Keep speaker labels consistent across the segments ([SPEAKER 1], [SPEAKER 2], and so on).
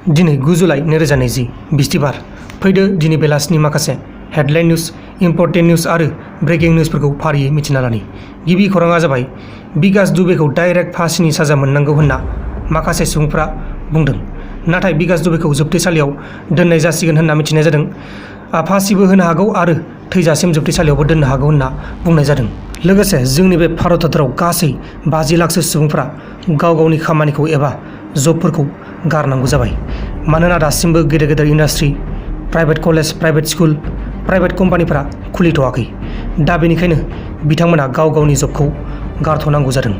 [SPEAKER 1] दिनै 9 जुलाइ 2020 बिस्तिबार फैदो दिनै बेलासिनि माखासे हेडलाइन निउज, इम्पर्टेन्ट निउज आरो ब्रेकिं निउजफोरखौ फारियै मिथिना लानि। गिबि खौराङा जाबाय बिकास दुबेखौ डाइरेक्ट फासिनि साजा मोननांगौ होनना माखासे सुबुंफ्रा बुंदों, नाथाय बिकास दुबेखौ जोबथेसालियाव दोननाय जासिगोन होनना मिथिनाय जादों। फासिबो होनो हागौ आरो थैजासिम जोबथेसालियावबो दोननो हागौ होनना बुंनाय जादों। लोगोसे जोंनि बे भारत हादराव गासै 50 लाखसो सुबुंफ्रा गाव गावनि खामानिखौ एबा जबफोरखौ गारनांगौ जाबाय, मानोना दासिमबो गेदेर गेदेर industry, private college, private school, private कम्पानिफोरा खुलिथ'वाखै। दा बेनिखायनो बिथांमोना गाव गावनि जबखौ गारथ'नांगौ जादों।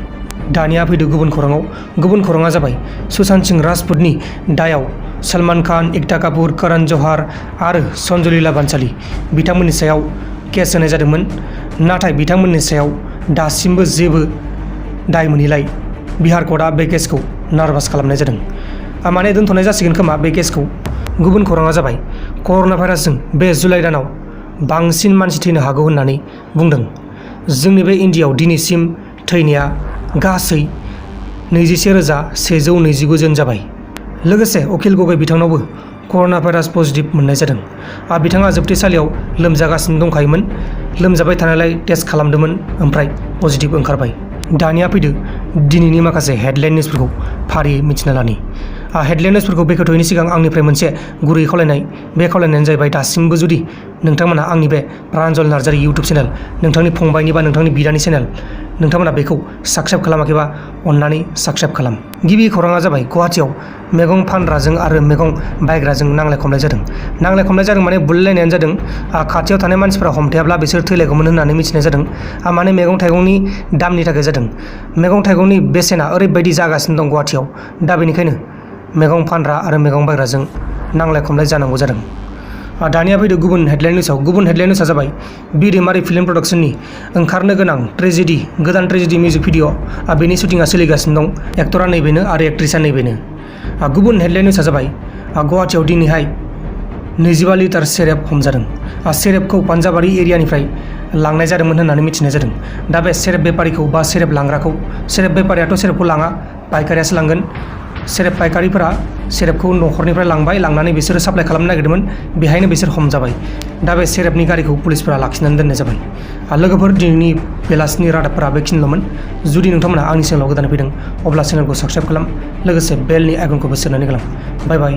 [SPEAKER 1] दानिया फैदो गुबुन खौराङाव। गुबुन खौराङा जाबाय सुशांत सिंह राजपुतनि दायाव सलमान खान, एकता कापुर, करण जौहर आरो सन्जय लीला बांसाली बिथांमोननि सायाव केस होनाय जादोंमोन, नाथाय बिथांमोननि सायाव दासिमबो जेबो दाय मोनैलाय बिहार कर्टआ बे केसखौ नार्भास खालामनाय जादों। माने दोनथ'नाय जासिगोन खोमा बे केसखौ। गुबुन खौराङा जाबाय कर'ना भाइरासजों बे जुलाइ दानाव बांसिन मानसि थैनो हागौ होननानै बुंदों। जोंनि बे इन्डियाआव दिनैसिम थैनाया गासै 21,129 जन जाबाय। लोगोसे अखिल गगৈ बिथांनावबो कर'ना भाइरास पजिटिभ मोननाय जादों। बिथाङा जोबथेसालियाव लोमजागासिनो दंखायोमोन, लोमजाबाय थानायलाय टेस्ट खालामदोंमोन, ओमफ्राय पजिटिभ ओंखारबाय। दानिया फैदो दिनैनि माखासे हेडलाइन निउजफोरखौ फारियै मिथिना लानि। हेडलाइन निउजफोरखौ बेखेवथ'यैनि सिगां आंनिफ्राय मोनसे गुरै खावलायनाय। बे खावलायनायानो जाहैबाय दासिमबो जुदि नोंथांमोना आंनि बे प्रान्जल नार्जारि इउटुब चेनेल, नोंथांनि फंबायनि बा नोंथांनि बिदानि चेनेल, नोंथांमोना बेखौ साबस्क्राइब खालामाखैबा अननानै साबस्क्राइब खालाम। गिबि खौराङा जाबाय गुवाहाटियाव मैगं फानग्राजों आरो मैगं बायग्राजों नांलाय खमलाय जादों। नांलाय खमलाय जादों माने बुलायलायनायानो जादों। खाथियाव थानाय मानसिफोरा हमथायाब्ला बिसोर थैलायगौमोन होननानै मिथिनाय जादों। माने मैगं थाइगंनि दामनि थाखाय जादों। मैगं थाइगंनि बेसेना ओरैबायदि जागासिनो दं गुवाहाटियाव, दा बेनिखायनो मैगं फानग्रा आरो मैगं बायग्राजों नांलाय खमलाय जानांगौ जादों। दानिया फैदो गुबुन हेडलाइन निउजआव। गुबुन हेडलाइन निउजआ जाबाय बिरेमारि फिल्म प्रडाक्शननि ओंखारनो गोनां ट्रेजेडि, गोदान ट्रेजेडि मिउजिक भिडिअ, बेनि शुटिंआ सोलिगासिनो दं। एक्टरा नैबेनो आरो एक्ट्रिसआ नैबेनो। गुबुन हेडलाइन निउजआ जाबाय गुवाहाटियाव दिनैहाय 25 लिटार सेरेब हमजादों। सेरेबखौ पान्जाबारि एरियानिफ्राय लांनाय जादोंमोन होननानै मिथिनाय जादों। दा बे सेरेब बेपारिखौ बा सेरेब लांग्राखौ, सेरेब बेपारियाथ' सेरेबखौ लाङा, पाइकारियासो लांगोन। सेरेब पाइकारिफोरा सेरेबखौ न'खरनिफ्राय लांनानै बिसोरो साप्लाइ खालामनो नागिरदोंमोन, बेहायनो बिसोर हमजाबाय। दा बे सेरेबनि गारिखौ पुलिसफोरा लाखिनानै दोननाय जाबाय। लोगोफोर, दिनैनि बेलासिनि रादाबफोरा बेखिनिल'मोन। जुदि नोंथांमोना आंनि चेनेलाव गोदानै फैदों अब्ला चेनेलखौ साबस्क्राइब खालाम, लोगोसे बेलनि आइकनखौबो सेरनानै गालां। बाय बाय।